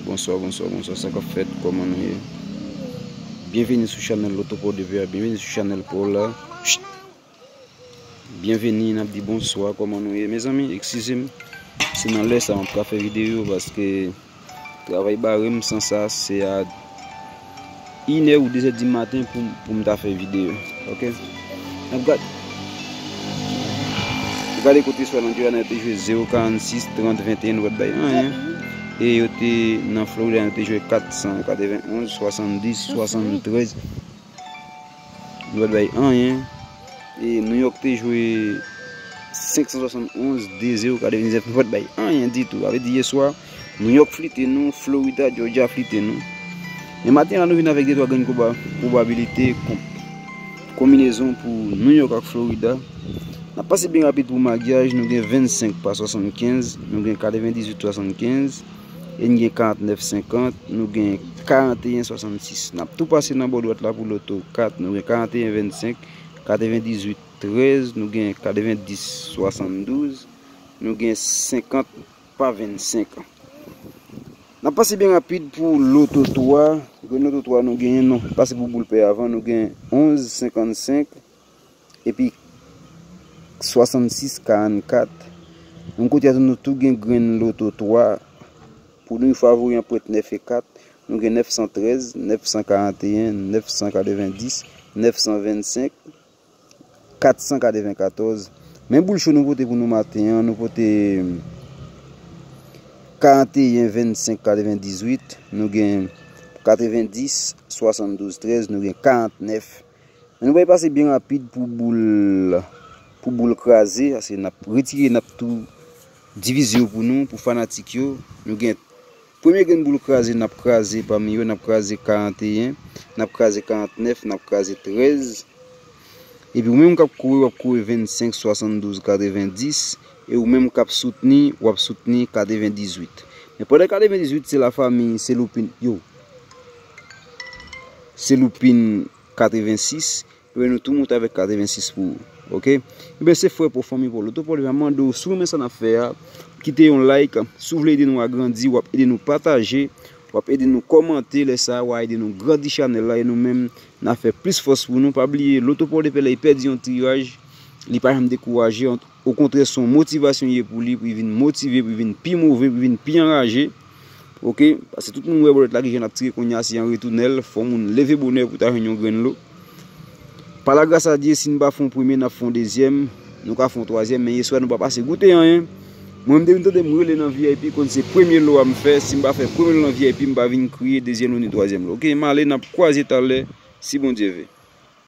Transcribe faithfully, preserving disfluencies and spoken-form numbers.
Bonswa, bonswa, bonswa, sa k ap fèt, kòman nou ye? Byenveni sou chanèl Loto Paw de Pè a, byenveni sou chanèl pa w la. Pst! Byenveni, n ap di bonswa, kòman nou ye? Mezanmi, eskize m, se nan lè sa m ap ka fè videyo, paske travay bare m, san sa, se a inè ou dezè di maten pou, pou m ta fè videyo. Ok? N ap gad-, gade kote swa nan Joana yo te jwe zewo karannsis, trant, venteyen, nou pa t bay anyen. E yo te nan Florida, yo te jwe kat san katrevenonz, swasanndis, swasanntrèz. Nou pa t bay anyen. E New York te jwe senk san swasannonz, de zewo katrevendiznèf, nou pa t bay anyen ditou. Sa vle di yè swa, New York flite nou, Florida, Georgia flite nou. Men maten an la, nou vin avèk de twa grenn koba-, pwobabilite, kon-, konbinezon pou New York ak Florida. N ap pase byen rapid pou maryaj, nou gen vennsenk pa swasannkenz, nou gen katrevendizuit swasannkenz, e n gen karantnèf senkant, nou gen karanteyen swasannsis. N ap tou pase nan bò dwat la pou loto kat, nou gen karanteyen vennsenk, katrevendizuit trèz, nou gen katrevendis swasanndouz, nou gen senkant pa vennsenk. N ap pase byen rapid pou loto twa. Grenn loto twa nou genyen, nou pase pou boul pè avan, nou gen onz senkannsenk, epi swasannsis karannkat. Menm kote a tou, nou tou gen grenn loto twa. Pou nou favori an pwent nèf e kat, nou gen nèf san trèz, nèf san karanteyen, nèf san katrevendis, nèf san vennsenk, kat san katrevenkatòz. Men boul cho nou pote pou nou maten an, nou pote karanteyen vennsenk katrevendizuit, nou gen katrevendis swasanndouz trèz, nou gen karantnèf. Men nou pral pase byen rapid pou boul, pou boul kraze, paske n ap retire, n ap tou divize yo pou nou, pou fanatik yo. Nou gen premye grenn boul kraze, n ap kraze pami yo, n ap kraze karanteyen, n ap kraze karantnèf, n ap kraze trèz. Epi ou menm k ap kouri, w ap kouri vennsenk swasanndouz katrevendis, e ou menm k ap soutni, w ap soutni katrevendizuit. Men pandan katrevendizuit, se lafanmi Seloupin, yo. Seloupin katrevensis, ebyen nou tou monte avèk katrevensis pou ou. Ok? Ebyen se frè pa w, fanmi pa w, Loto Paw de Pè a, mande w, si w renmen sa n ap fè a, kite yon like, si w vle ede nou agrandi, w ap ede nou pataje, w ap ede nou kòmante, lè sa a, w a ede nou grandi chanèl la, e nou menm, n a fè plis fòs pou nou. Pa bliye, Loto Paw de Pè la, li pèdi yon tiraj, li pa janm dekouraje, okontrè, se yon motivasyon ye pou li, pou li vin motive, pou li vin pi move, pou li vin pi anraje. Ok? Paske tout moun wè bòlèt la ki jan l ap tire kounye a, se an retounen l, fò moun leve bonè pou ta jwenn yon grenn lo. Pa lagras a Dye, si n pa fè yon premye, n ap fè yon dezyèm, nou ka fè yon twazyèm, men yèswa nou pa pase goute anyen. Mwen, m te vin tande m rele nan V I P, konn se premye lo a m fè, si m pa fè premye lo nan V I P, m pa vin kriye dezyèm lo ni twazyèm lo. Ok, m ale, n ap kwaze talè, si Bondye vle.